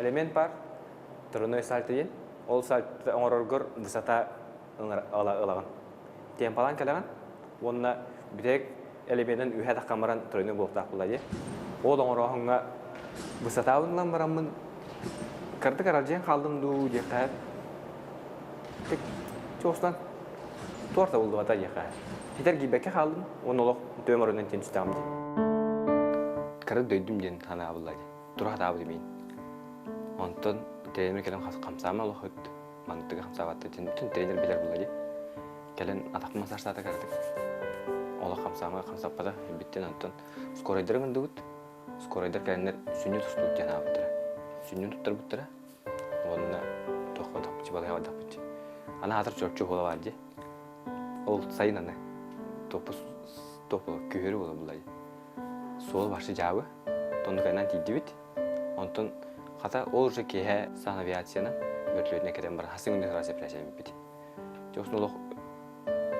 элемент баар, тройной сальто диэн. Ол сальто оҥороргор высота ылаҕын. Темпалаан кэлэҕин уонна бүтэһик элеменин үөһэ таххан баран тройной буолуохтаах буолла дии. Ол оҥорооһуҥҥа высотабын ылан бараммын кырдык аралдьыйан хааллым дуу диэххэ чуостан туор табыллыбата диэххэ ситэр киирбэккэ хааллым уонна олох төбөм оройунан тиэн түстэҕим дии. Кырык дөйдүм диэн санаабылла дии. Тура сатаабытым иин. Онтон тренер кэлэн хамсаама олох өт манныктыгы хамсаабатта диэн бүтүн тренер билэр буолла дии. Кэлэн атахпын массажтаата кыратык. Олох хамсаама хамсаппата бүттэн онтон скорайдары ындыбыт. Скорайдар кэлэннэр сүнньү тустубут диэн аабыттара. Сүнньүн туттарбыттара. Уонна туохха тохпуччу балыйа бардахпытчы. Аны аатыр чорчу буола баар дии. Ол сайын аны туохпус туох буола күһүөрү буола булла дии. Суол барсы дьаабы. Тоннукайынан тиийдибит. Онтон хата ол уже киэһэ санавиацияны бөртөлүөтүнэн кэтэн баран хасыҥ күнү сразу эпэрээсийэммиппит. Дьэ осун олох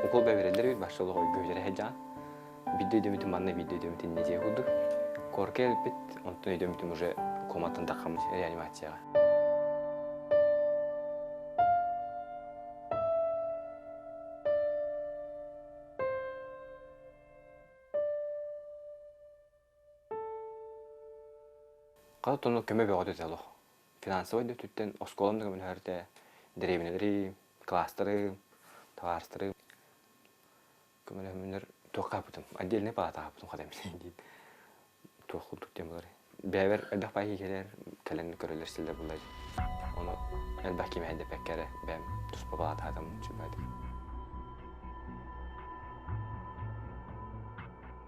укол бэбэрэллэр эбит барсы олох өйгөһүлэрэ сылдьаҕын. Биирдэ өйдөмүтүм манна биирдэ өйдөмүт иннэ дьиэ курдук. Корка элбит, онтон өйдөмүтүм уже коматтан таххаммыт реанимацияҕа. Хата тону көмө бөҕөтө этэ олох. Финансовай да өттүттэн оскуолам да көмөлөһөр этэ, дэриэбинэлэри, класстары, табаарыстары көмөлөһөммүннэр туохха аһаппытым, отдельный палата аһаппытым хата диин туох курдук диэн буолар. Бэйэбэр элбэх баай кэлэр, кэлэн көрөлөр силлэр булла Ону элбэх киһи мэһэйдэппэккэ эрэ бэйэм туспа палата аһатым үчүгэйдик.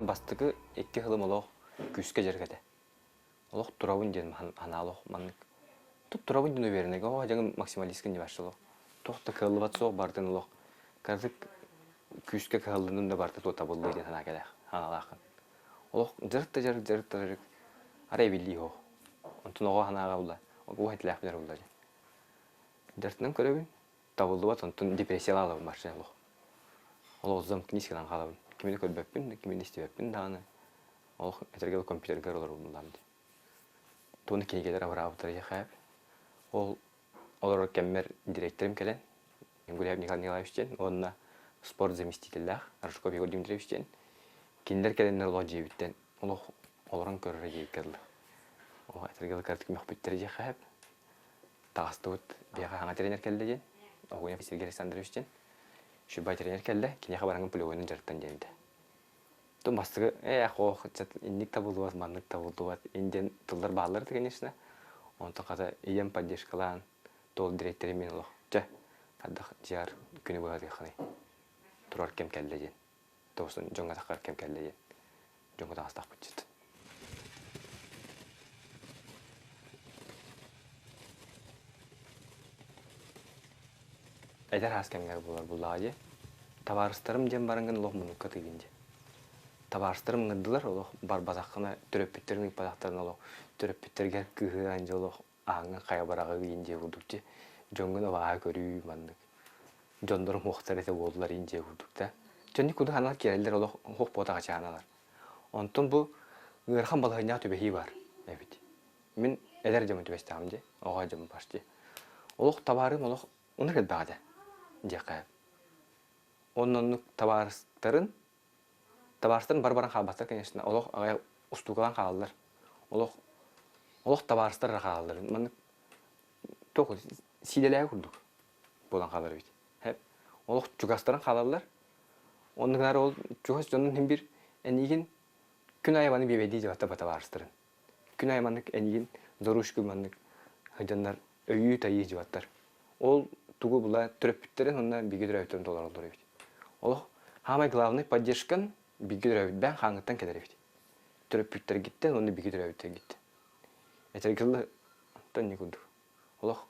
Бастакы икки сылым олох күүскэ дьарык этэ. Олох турабын диэн санаа олох маннык. Тут турабын диэн уверенный. Оо, дьаҥым максималистка не олох. Туох да кыаллыбат суох бардын олох. Кырдык күүскэ кыһаллынным да барыта туох табыллыы диэн санаа кэлээх санаалааххын. Олох дьарык да дьарык, дьарык да дьарык. Арай эбиллии суох. Онтон оҕо санааҕа булла. Оҕо этилээхпин эрэ булла дьэ. Дьарытынан көрөбүн, табыллыбат, онтон депрессиялаалабын барча олох. Олох замкнись гынан хаалабын. Кими да көрбөппүн, кими да истибэппин даҕаны. Олох этэргэ компьютерга олоробун буллаам дии. Туону кинигэлэр абыраабыттара диэхээп. Ол олорор кэммэр директорым кэлэн, Гуляев Николай Николаевич диэн уонна спорт заместителлээх Рожков Егор Дмитриевич диэн кинилэр кэлэннэр олох дьиэбиттэн олох олорон көрөрө диэбиккэ дылы. Олох этэргэ кыратык мөхпүттэрэ диэхээп. Таҕыстыбыт биһиэхэ саҥа тренер кэллэ диэн, Огонев Сергей Александрович диэн. Шубай тренер кэллэ, киниэхэ бараҥын пулевойунан дьарыктан диэн этэ. То бастакы ээх ох инник табыллыбат, маннык табыллыбат ин диэн тыллар бааллар да конечно. Онтон хата ийэм поддержкалаан, туол дириэктэрим мин олох чэ хайдах дьиар күнү быһатыаххыный турар кэм кэллэ диэн. Тоҕусын дьоҥҥо таххар кэм кэллэ диэн. Дьоҥҥо таҕыстахпыт Эдэр аас кэмҥэр буолар буллаҕа дии. Табаарыстарым диэн бараҥҥын олох муннукка тыыгын дии. Табаарыстарым ыҥырдылар олох барбатаххына төрөппүттэрим ыыппатахтарына олох төрөппүттэргэр кыыһыран дьэ олох ааҥҥын хайа бараҕыгын диэ курдук дии. Дьоҥҥун абааһы көрүү маннык. Дьоннорум уохтар этэ буоллар ин диэ курдук да. Дьоннук курдук анал киирэллэр олох уох буотаҕа чааналар. Онтон бу ыарахан балаһыанньаҕа түбэһии баар эбит. Мин эдэр дьоммун түбэстэҕим дии, оҕо дьоммун почти. Олох табаарым олох оннук элбэх этэ диэххэ. Онно оннук табаарыстарын, табаарыстарын бар-баран хаалбаттар, конечно, олох аҕай устуукалаан хаалаллар. Олох олох табаарыстар эрэ хаалаллар. Маннык туох сиидэлээҕи курдук буолан хаалар эбит. Олох чугастарын хаалаллар. Оннук гынар ол чугас дьонун иһин бир эниигин күн аайы маны биэбэйдии дьабатта табаарыстарын. Күн аайы маннык эниигин заручку маннык сылдьаннар өйүү-тайыы дьыбаттар. Ол тугу була төрөппүттэрин уонна бииргэ төрөөбүттэрин толороллор эбит. Олох хаамай главный поддержкан бииргэ төрөөбүт хааҥҥыттан кэлэр эбит. Төрөппүттэргиттэн уонна бииргэ төрөөбүттэргиттэн. Этэргэ дылы тонни курдук. Олох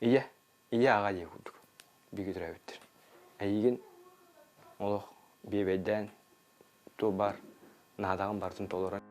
ийэ ийэ аҕа дии курдук бииргэ төрөөбүттэр. Эйигин олох биэбэйдээн туох баар наадаҕын барытын толорон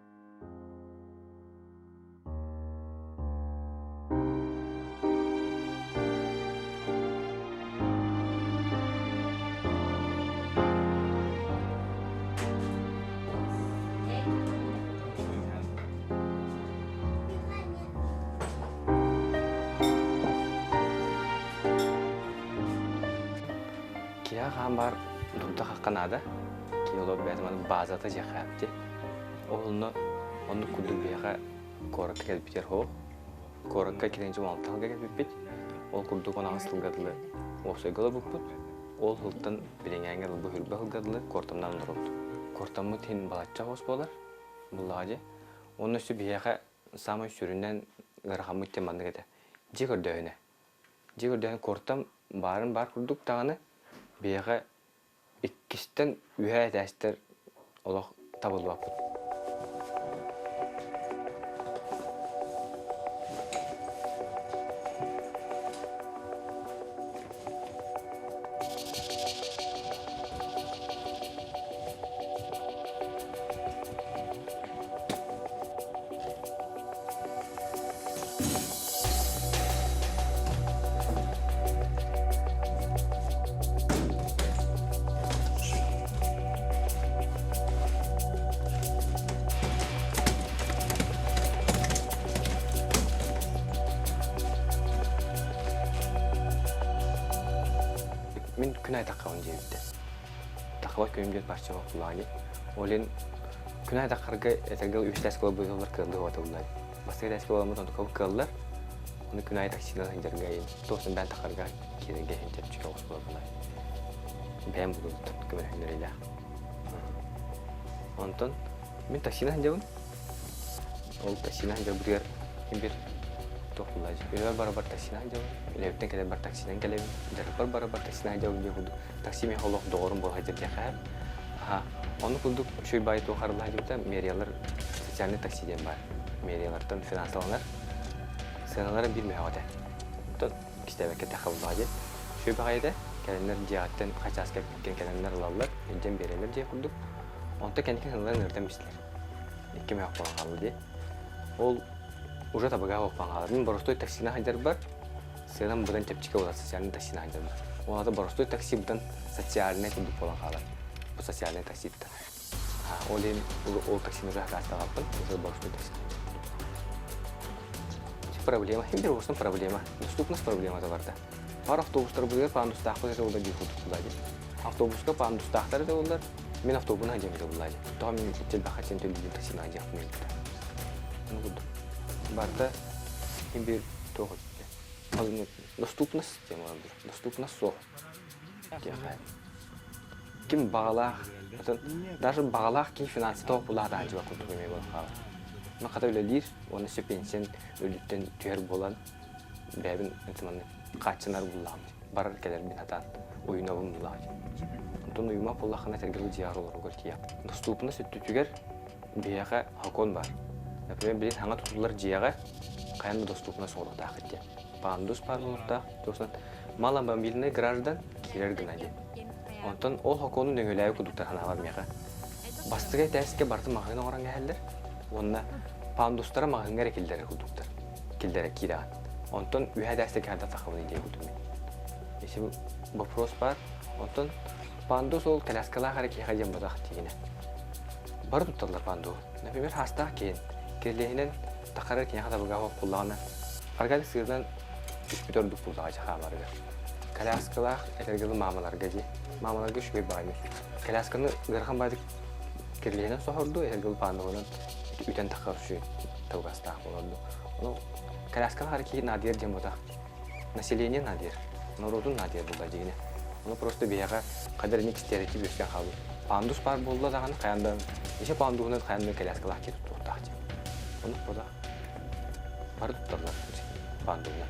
Киһи хаан баар дурда хахха наада. Киһи олор бэйэтэ маны базата дьиэхээпти. Ол онно оннук курдук биһиэхэ куоракка кэлбитигэр суох. Куоракка киринчи 16 сылга кэлбиппит. Ол курдук 18 сылга дылы уопсайга олорбуппут. Ол сылтан билиҥээҥҥэ дылы быһырба сылга дылы куортамнаан олоробут. Куортаммыт иһин балачча хос буолар. Буллаҕа дии. Уонна өссө биһиэхэ саамай сүрүннээн ыарахаммыт диэн маннык этэ. Дьиэ көрдөөһүнэ. Дьиэ көрдөөһүн куортам баарын баар курдук даҕаны биһиэхэ иккистэн үһээ этээстэр олох табыллыбаппыт. Мин күн аайы таххабын диэбиттэ. Таххабат күнүм диэн парча боппулаҕа Ол иһин күн аайы таххарга этэргэ үс тээскэ олорбут кыаллыы уотуллар. Бастакы этээскэ буоламмыт онтукабыт кыаллар. Ону күн аайы таксинан сылдьарга иһин туохтан бэйэн тахарга киирэргэ иһин чэпчэки оҕус буолар бэйэм булуттан көмөлөһүннэриилээх. Онтон мин таксинан сылдьабын. Ол таксинан сылдьарбытыгар ким бир туох буллаачы. Үлэбэр барабар таксинан сылдьабын. Үлэбиттэн кэлэрбэр таксинан кэлэбин. Дьарыкпар барабар таксинан сылдьабын диэн курдук такси миэхэ олох доҕорум буола сылдьар диэхэ Аха. Ону курдук үчүгэй баайы туох арылла сылдьыбыта мэриялар социальный такси диэн баар. Мэриялартан финансаланар. Сыаналара биир мөһөөх этэ. Оттон кистээбэккэ эттэххэ буллаҕа диэн. Үчүгэй баҕайы этэ. Кэлэннэр дьиэҕиттэн хачаас кэлбиккин кэлэннэр ылаллар, илдьэн биэрэллэр дьиэ курдук. Онтон кэнники сыаналарын ыырдан бистилэр. Икки мөһөөх буолан хаалла дии. Ол уже табыгаһа буолан хаалар. Мин боростуой таксина сылдьарбар сыанам быдан чэпчэки буолар социальный таксина сылдьарбар. Ол аата боростуой такси быдан социальнай курдук буолан хаалар. Бу социальный такситтан. Ол иһин ол таксины уже аккаастаабаппын, уже боростуой такси. Проблема, хим бир основном проблема. Доступность проблемата барда. Бар автобустар быгар пандустаахпыт это буолар дии курдук булла дии. Автобуска пандустаахтар это буолар, мин автобуна дьэм это булла дии. Тоҕо мин итчил бахатин төлүүбүн таксина дьиэхпин ыытта. Ну курдук. Барда хим бир туох Доступность диэн буолар. Доступность суох. Ким баҕалаах, даже баҕалаах киһи финансовый булаатааччы курдук эмиэ буолан хаалар. Но хата үлэлиир уонна өссө пенсиян өлүттэн түһэр буолан бэйэбин маннык хааччынар буллаҕым. Барар кэлэрбин хатаан уйунабын буллаҕым. Онтон уйума буллаххына этэргэ дьиэҕэр олороргор тиийэҕин. Доступность өттүтүгэр биһиэхэ хокон бар. Например, билин хаҥа тутуллар дьиэҕэ хайан да доступность оҥоруохтааххыт диэн. Пандус баар буолуохтаах. Туосунан маломобильный граждан киирэр гына диэн. Онтон ол хокуону нөҥүөлээбит курдуктар санаабар миэхэ. Бастакы этээскэ барыта маҕаһыын оҥорон кэһэллэр уонна пандустара маҕаһыыҥҥа эрэ киллэрэр курдуктар. Киллэрэ киирэҕин. Онтон үһэ этээстэ кэһэрдэ таххабын диэн курдук мин. Если вопрос баар, онтон пандус ол коляскалаах эрэ киһиэхэ диэн батах тиигинэ. Бары тутталлар пандуһу. Например, хаастаах киһин кирилиэһинэн тахарар киниэхэ табыгаһа буллаҕына, аргали сыырынан түспүт ордук буллаҕа дьэ хаамарыгар. Коляскалаах этэргэ дылы маамаларга дии. Маамаларга үчүгэй баҕайы. Колясканы ыарахан баҕайытык кирилиэһинэн соһорду, этэргэ дылы пандуһунан үтэн таххар үчүгэй табыгастаах буолар. Ону коляскалаах эрэ киһи наадыйар диэн буотах. Население наадыйар, норуотун наадыйар буолла дьиҥинэ. Ону просто биһиэхэ хадыр эмиэ стереотип үөскээн хаалбыт. Пандус баар буолла даҕаны хайаан да еще пандуһунан хайаан да коляскалаах киһи туттуохтаах диэн. Ону буола бары тутталлар пандуһунан.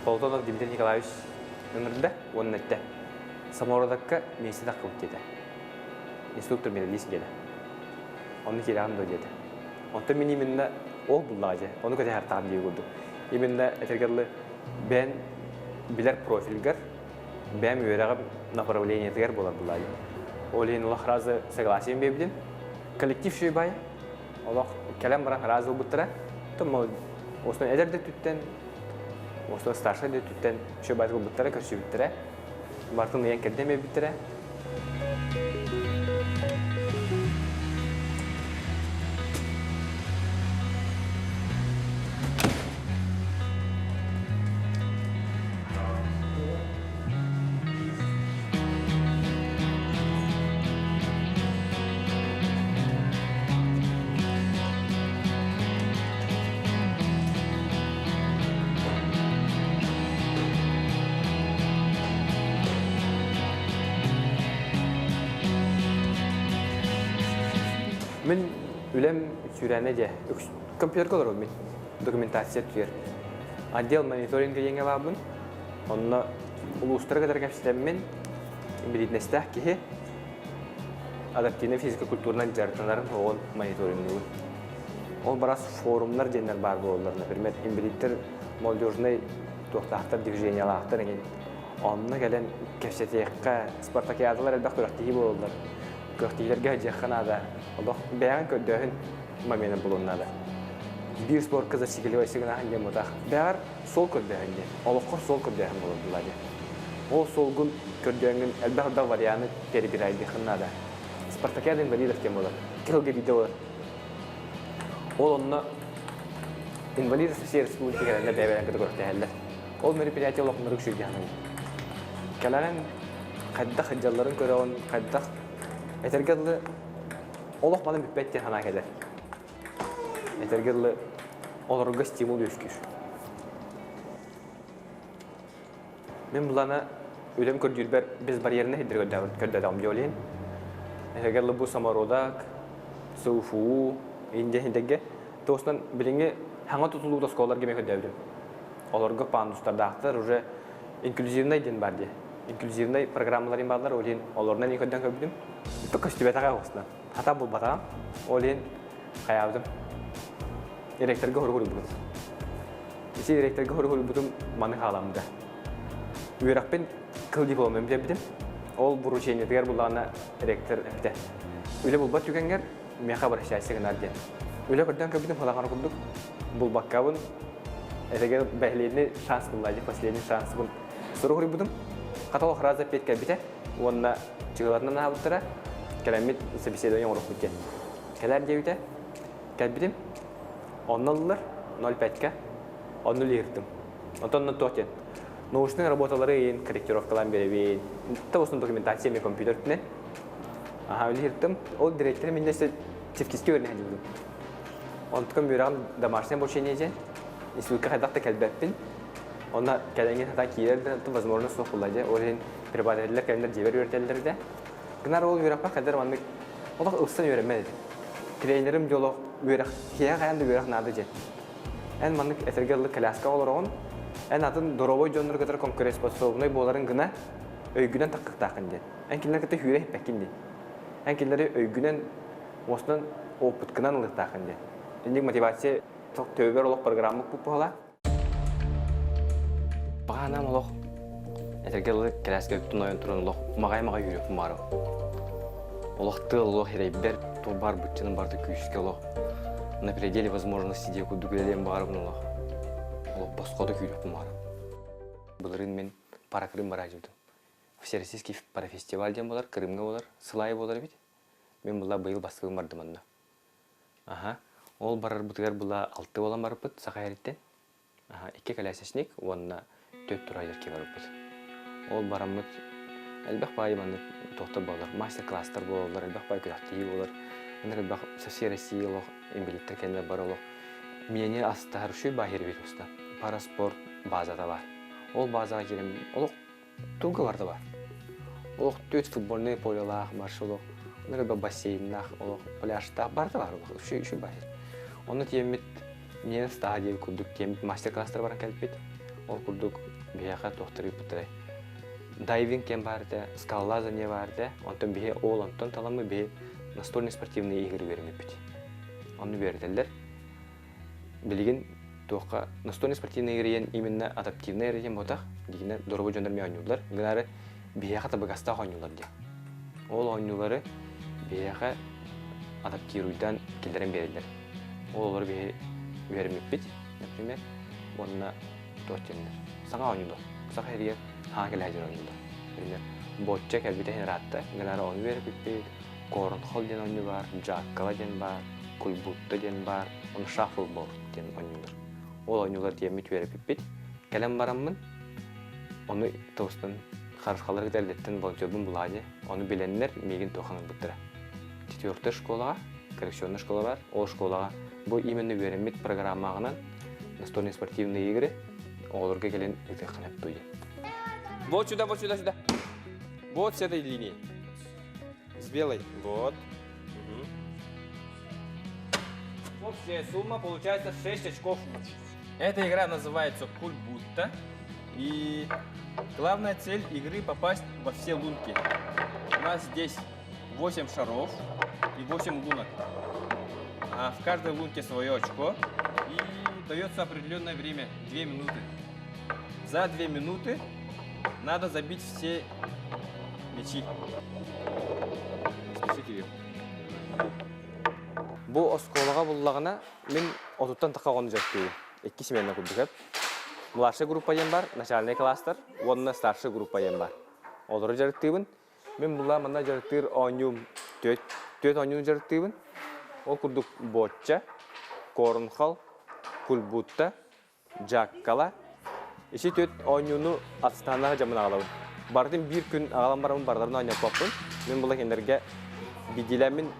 Полтонов Дмитрий Николаевич ыҥырда уонна эттэ Самородокка миэстэ таххыбыт диэтэ. Инструктор методист диэтэ. Онно киирэҕин дуо диэтэ. Онтон мин именно ол буллаҕа дьэ, ону кэтэһэртаҕым дии курдук. Именно этэргэ дылы бэйэн билэр профильгар бэйэм үөрэҕим направлениетыгар буолар булаайым. Ол иһин олох разы согласием биэрбитим. Коллектив үчүгэй баайа. Олох кэлэн баран разы ылбыттара. Основной эдэр да өттүттэн, основной старшай да өттүттэн үчүгэй баайдык ылбыттара, көрсүбүттэрэ. Барытын ыйан кэрдэн биэрбиттэрэ. Мин үлэм сүүрээнэ дьэ компьютерга олоробун мин документация түһэр. Отдел мониторинга диэҥҥэ баабын. Онно улуустары кытары кэпсэтэммин инбэлиитинэстээх киһи адаптивнай физико-культурнай дьарыктанарын оҕон мониторингныыбын. Ол барас форумнар диэннэр баар буолаллар. Например, инбэлииттэр молодежнай туохтаахтар, движениялаахтар эҥин. Онно кэлэн кэпсэтиэххэ, спартакиадалар элбэх күрэхтэһии буолаллар. Күрэхтэһиилэргэ сылдьыахха наада. Олох бэйэҕин көрдөөһүн момена буолуон наада. Биир спортка зацикливайся гынаһын диэн бутах. Бэҕэр суол көрдөөһүн диэн. Олоххор суол көрдөөһүн буолар буолла диэн. Ол суолгун көрдөөҥҥүн элбэх элбэх варианы перебирайдыаххын наада. Спартакиада инвалидов диэн буолар. Кыһылга биирдэ буолар. Ол онно инвалиды со всей республики кэлэннэр бэйэ-бэйэлэрин кытта күрэхтэһэллэр. Ол мероприятие олохуннарык үчүгэй саныыбын. Кэлэҕин хайдах сылдьалларын көрөҕүн, хайдах этэргэ дылы олох манан бүппэт диэн санаа кэлэр. Этэргэ дылы олорорго стимул үөскүүр. Мин былаана үлэм көрдүүрбэр безбарьерный сирдэр көрдөөтөҕүм дьолин. Этэргэ дылы бу самородок, СУФУ, Индия сирдэргэ. Туосунан билиҥҥи саҥа тутуллубут оскуолаларга эмиэ көрдөөбүтүм. Олорго пандустардаахтар уже инклюзивнай диэн баар дии. Инклюзивнай программалар бааллар, ол иһин олорунан көрдөөн көрбүтүм. Көстүбэтэҕэ оҕустан. Хата булбатаҕым. Ол иһин хайаабытым. Ректорга хоругуруйбутум. Ити ректорга хоругуруйбутум маны хааламмыта. Үөрэхпин кыл дипломун биэрбитим. Ол поручениетыгар буллаҕына ректор эппитэ. Үлэ булбат түгэнгэр миэхэ обращайся гынар диэн. Үлэ көрдөөн көрбүтүм халаҕар курдук булбаккабын этэгэр последний шанс булла последний шансбын сурук суруйбутум. Хата ол фраза опять кэлбитэ уонна чыгыларынан аһабыттара кэлэммит собеседование оҥоруохпут диэн. Кэлэр диэбитэ. Кэлбитим. Онно ыллар 0,5-ка. Онно үлэһиртим. Онтон онно туох диэн. Научнай работалары ыйын корректировкалаан биэрэбин. Та основном документация эмиэ компьютер өттүнэн. Аха үлэһиртим. Ол директор миннэ сертификатка үөрэнэ сылдьыбытым. Онтукам үөрэҕим домашнее обучение диэн. Институтка хайдах да кэлбэппин. Онно кэлэҥҥин сатаан киирэр да возможность суох буолла дьэ. Ол иһин преподавателлэр кэлэннэр дьиэбэр үөрэтэллэр да. Гынар ол үөрэхпэр хайдар маннык олох ылсан үөрэммэт этим. Тренерим дьоло үөрэх киһиэхэ хайаан да үөрэх наада диэн. Эн маннык этэргэ дылы коляскаҕа олороҕун, эн атын доруобай дьоннору кытары конкурентоспособнай буоларын гына өйгүнэн таххыктааххын диэн. Эн кинилэр кытта сүүрэ иһиппэккин диэн. Эн кинилэри өйгүнэн, уоснан опыткынан ылыахтааххын диэн. Инник мотивация төбөбөр олох программа пуппуһала. Баҕанаан олох этэргэ дылы кэлээскэ өттүн ойон туран олох маҕай-маҕай үүрүөхпүн баҕарабын. Олох тыал олох эрэйбэр туох баар быччыным барыта күүскэ олох на пределе возможности диэ курдук үлэлиэн баҕарабын олох. Олох босхото күүрүөхпүн баҕарабын. Былырыын мин Паракрым бараадьыбытым. Всероссийский парафестиваль диэн буолар, Крымҥа буолар, сыл аайы буолар эбит. Мин була быйыл бастакыбын бардым онно. Аха. Ол барарбытыгар була алты буолан барбыт Саха сириттэн. Аха, икки колясочник уонна төрт турайдар барбыт. Ол бараммыт элбэх баайы маннык туохтар буолар, мастер-класстар буолаллар, элбэх баай күрэхтэһии буолар. Маннык элбэх со всей России олох инвалидтар кэлэннэр бары олох миэни астаһар үчүгэй баай эбит уста. Параспорт базата бар. Ол базаҕа киирэн олох Туга барда бар. Олох түөрт футбольнай полялаах, марш олох, онно бассейннаах, олох пляжтаах барда бар олох үчүгэй үчүгэй баай. Онно тиэммит миэнэ стаһа диэбит курдук тиэммит мастер-класстар баран кэлбит. Ол курдук биһиэхэ туохтар ыыппыттарай. Дайвинг диэн баар этэ, скалолазание баар этэ. Онтон биһи ол онтон таламмыт биһи настольный спортивные игры үөрэммиппит. Онно үөрэтэллэр. Билигин туохха настольный спортивный игры именно адаптивный эрэ диэн буотах, дигинэ доруобуй дьоннор эмиэ оонньууллар. Гынары биһиэхэ табыгастаах оонньуулар диэн. Ол оонньуулары биһиэхэ адаптируйдаан киллэрэн биэрэллэр. Ол олору биһи үөрэммиппит. например, уонна туох диэннэр саҥа оонньуулар. Саха сиригэр хаҥа кэлэ сылдьар оонньуулар. Например, бочча кэлбитэ иһин ыраатта, гынары ону үөрэппиппит, Корнхол диэн оонньуу баар, Дьааккала диэн баар, Кульбутта диэн баар, уонна Шаффлборд диэн оонньуулар. Ол оонньуулар диэммит үөрэппиппит. Кэлэн бараммын, ону тоҕустан харысхалары кытта эрдэттэн волонтербун булаадьы. Ону билэннэр миигин туохха ыҥырбыттара. Четвертая школаҕа, коррекционная школа бар. Ол школаҕа бу именно үөрэммит программаҕынан настольные спортивные игры оҕолорго кэлин ыытыахха сөп дуо диэн. Вот сюда, вот сюда, сюда. Вот с этой линии. С белой. Вот. Угу. Общая сумма получается 6 очков. Эта игра называется Кульбутта. И главная цель игры попасть во все лунки. У нас здесь 8 шаров и 8 лунок. А в каждой лунке свое очко. И дается определенное время, 2 минуты. За 2 минуты надо забить все мячи. Спеши, Кирилл. Бу оскуолаҕа буллаҕына мин отуттан тахха оҕону дьарыктыыбын. Икки смена курдук эп. Младшая группа диэн бар, начальный класстар уонна старшая группа диэн бар. Олору дьарыктыыбын. Мин була манна дьарыктыыр оонньуум түөрт, түөрт оонньууну дьарыктыыбын. Ол курдук бочча, корнхол, кульбутта, Дьааккала. Ити түөрт оонньууну Астана дьамын аҕалабын. Барытын биир күн аҕалан бараммын барыларын оонньоппоппун. Мин була кинилэргэ бидилэммин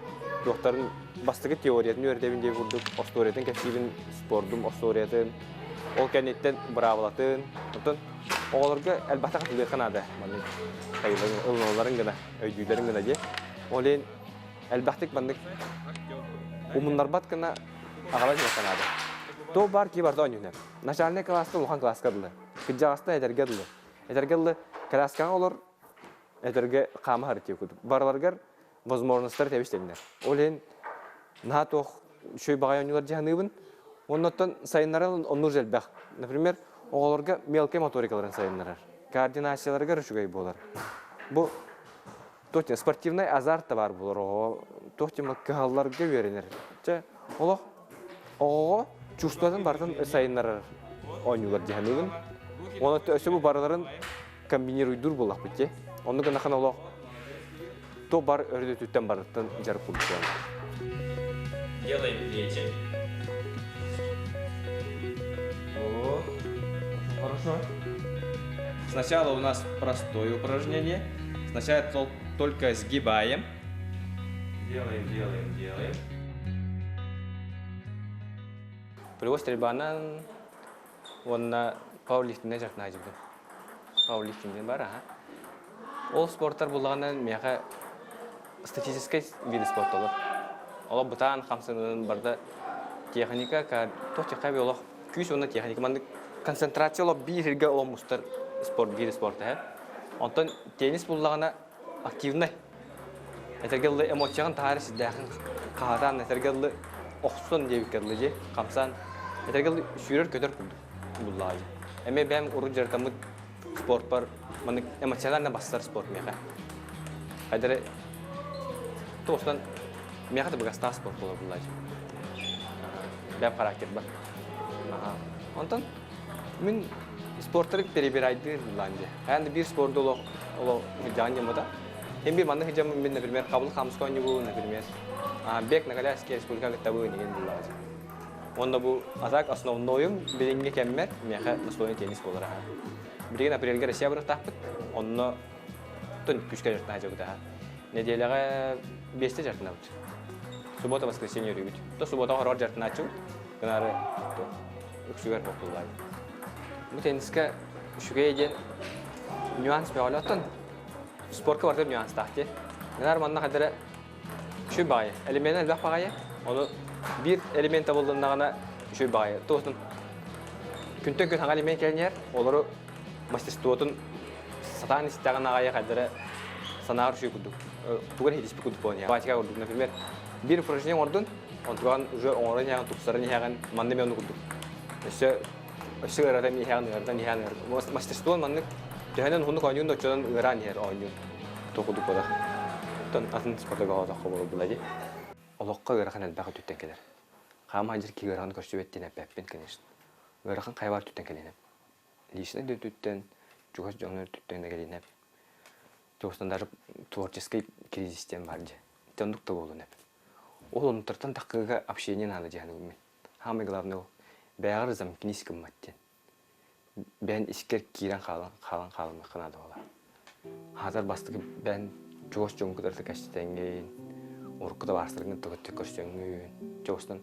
туохтарын бастакы теориятын үөрэтэбин диэн курдук остуоруйатын кэпсиибин, спордум остуоруйатын, ол кэнниттэн быраабылатын. Оттон оҕолорго элбэхтэ хатылыахха наада. Маннык ылыналларын гына, өйдүүлэрин гына диye. Ол иһин элбэхтик маннык умуннарбат гына Аҕалан иһиэххэ наада. Туох баар кии барда оонньууна. Начальнай кылааска улахан кылааска дылы. Кырдьаҕастан эдэргэ дылы. Эдэргэ дылы коляскаҕа олор, эдэргэ хаама сырытыы курдук. Барыларыгар возможностар тэбис тэннэр. Ол иһин наһаа туох үчүгэй баҕайы оонньуулар дьаһаныыбын. Оннуттан сайыннаран оннур элбэх. Например, оҕолорго мелкай моторикаларын сайыннарар. Координацияларыгар үчүгэй буолар. Бу Туох спортивнай азарт да баар буолар оҕо туох диэн кыһалларга үөрэнэр. Чэ, олох оҕоҕо чувствотын барытын сайыннарар оонньуулар дии саныыбын. Уонна өссө бу барыларын комбинируйдуур буоллахпыт дии. Оннук гынахан олох то бар өрүтүттэн барыттан дьарык курдук Делаем плечи. Вот. Хорошо. Сначала у нас простое упражнение. Сначала только сгибаем. Делаем, делаем, делаем. Полевой стрельбанан уонна пауэрлифтиннэн дьарыктана сылдьыбытым. Пауэрлифтинг бар, аха. Ол спорттар буллаҕына миэхэ статическай виды спорта олор. Олох бытаан хамсаныын барда техника, туох техника олох күүс уонна техника маннык концентрация олох биир сиргэ олох мустар спорт биир спорт эһэ. Онтон теннис буллаҕына активнай. Этэргэ дылы эмоцияҕын таһаары сирдээхин хаһатаан этэргэ дылы охсон диэбиккэ дылы дьи хамсаан этэргэ дылы сүүрэр-көтөр курдук буллаҕа дьи. Эмиэ бэйэм урут дьарыктаммыт спортпар маннык эмоционально бассар спорт миэхэ. Хайдары туостан миэхэ табыгастаах спорт буолар буллаҕа дьи. Бэйэм характербар. Онтон мин спорттары перебирайдыыр буллаан дьэ. Хайаан да биир спорду олох олох сылдьаҕын дьоммута. Хин биир маннык сылдьаммын мин, например, хабыл хаамыска оонньуубун, например, бег на коляске республика кыттабын деген буллаҕа дьэ. Уонна бу а так основнойум билиҥҥи кэммэр миэхэ настольный теннис буолар аха. Билигин апрельга Россия барыахтаахпыт. Онно тон күүскэ дьарыктана сылдьабыт аха. Нэдиэлэҕэ биэстэ дьарыктанабыт. Суббота, воскресенье өрүүбүт. То субботаҕа хороор дьарыктанааччыбыт. Гынары үксүгэр боппуллаабыт. Бу теннискэ үчүгэй диэн нюанс бөҕөлө. Оттон спорка барыта нюанстаах дии. Гынар манна хадара үчүгэй баҕайы. Элемент элбэх баҕайы. Ону биир элемент табыллыннаҕына үчүгэй баҕайы. Туохтун күнтэн күн хаҥа элемент кэлинэр, олору мастерствотун сатаан истэҕин аҕайы хайдара санаар үчүгэй курдук. Тугу эрэ иһитиспит курдук буолан иһэр. Батика курдук, например, биир упражнение оҥордун, онтуган уже оҥорон иһэҕин, тупсаран иһэҕин, манна эмиэ оннук курдук. Өссө өссө ыаратан иһэҕин, ыаратан иһэҕин, мастерство маннык төһөнөн уһуннук оонньуун да оччонон ыараан иһэр оонньуун. Туох курдук буолар. Оттон атын спорта оҕотоххо буолар дии. Олоххо ыарахан элбэх өттүттэн кэлэр. Хаама сылдьар киһи ыараханы көрсүбэт диэн эппэппин, конечно. Ыарахан хайа баар өттүттэн кэлиэн сөп. Личнэй да өттүттэн, чугас дьон өттүттэн да кэлиэн сөп. Туохтан даже творческий кризис диэн баар дьэ. Ити оннук да буолуон сөп. Ол оннуктартан таххыыга общение наада дьэ мин. Самый главный ол. Бэйэҕэр замкнись гыммат диэн. Бэйэн искэр киирэн хаалан хаалан хаалымыахха наада буолар. Хаатар бастакы бэйэн чугас дьоҥҥун кытары кэпсэтэҥҥин, урукку табаарыстаргын кытта көрсөҥҥүн, чугастан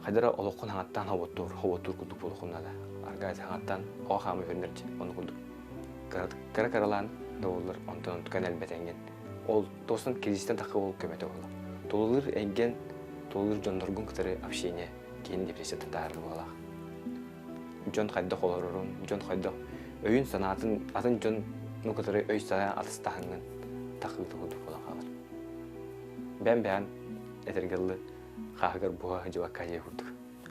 хайдах эрэ олоххун хаҥаттаан хоботтуур, хоботтуур курдук буолуоххун наада. Арга хаҥаттаан оҕо хаамыы көрүнэр дьэ, ону курдук. Кыра-кыралаан да буоллар, онтон онтукан элбэтэҥҥин. Ол туостан кризистэн тахха ол көмөтө буолар. Тулалыыр эйгэн, тулалыыр дьонноргун кытары общение киһини депрессияттан таһаарар буолаах. Дьон хайдах олорорун, дьон хайдах өйүн-санаатын атын дьону кытары өй-санаа атастаһаҥҥын тахыыта курдук буолан хаалар. Бэйэм-бэйэм этэргэ дылы хааһыгар буһа сылдьыбакка диэ курдук.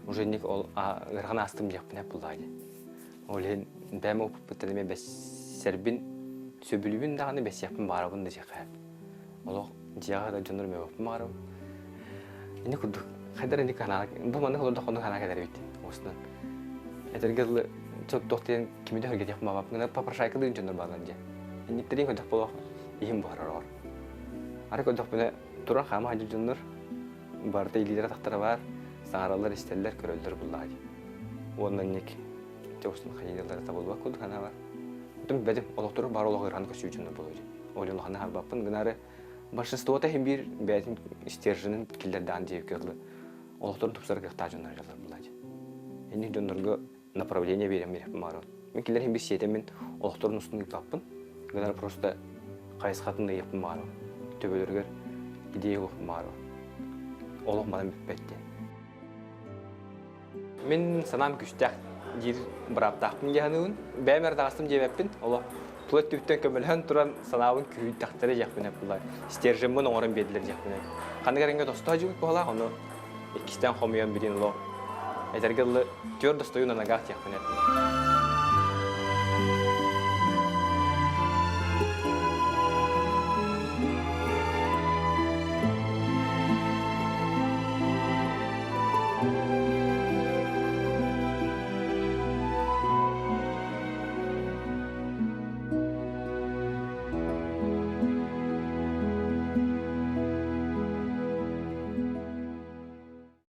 Уже инник ол ыарахан аастым диэхпинэ буллаҕа дии. Ол иһин бэйэм опыппыттан эмиэ бэссэрбин сөбүлүүбүн даҕаны бэссиэхпин баҕарабын да диэххэ сөп. Олох дьиэҕэ да дьоннор мөҕүөхпүн баҕарабын. Ини курдук хайдар ини канаа бу маннык олордоххуна санаа кэлэр эбит уостан. Этэргэ дылы туох диэн кими да сөргэтиэх баҕарбаппын попрошайкалыыр дьоннор бааллар дьэ. Инниктерин көрдөх буолуох иһим буһарар оҕор. Ары көрдөхпүнэ туран хаама сылдьар дьоннор барыта илиилэрэ тахтара баар, саҥараллар, истэллэр, көрөллөр буллаҕа дии. Уонна инник дьэ устун хайыыллара табыллыбат курдук санаа бар. Оттон бэдим олохтору баар олох ыарахан көссүү дьоннор буолуо дии. Ол улаханы харбаппын гынаары большинствота иһин биир бэйэтин стерженин киллэрдэҕин диэбиккэ дылы олохторун тупсарар кыахтаах дьоннор дьаллар буллаҕа дии. Инник дьоннорго направление биэрэн биэрэппин баҕарабын. Мин кинилэр иһин биир сиэтэммин олохторун устун ыыппаппын. Гынар просто хайысхатын ыйыахпын баҕарабын. Төбөлөрүгэр идея угуохпун баҕарабын. Олох манан бүппэт диэн. Мин санаам күүстээх диир бырааптаахпын дии саныыбын. Бэйэм эрэ таҕыстым диэбэппин. Олох тула өттүбүттэн көмөлөһөн туран санаабын күүһүйдэхтэрэ диэхпин эп Стержеммин оҥорон биэрдилэр диэхпин эп. Ханнык эрэҥҥэ тостоо дьыбыт быһалаах, ону иккистээн хомуйан билин олох этэргэ дылы твердо стою на ногах диэхпин эп.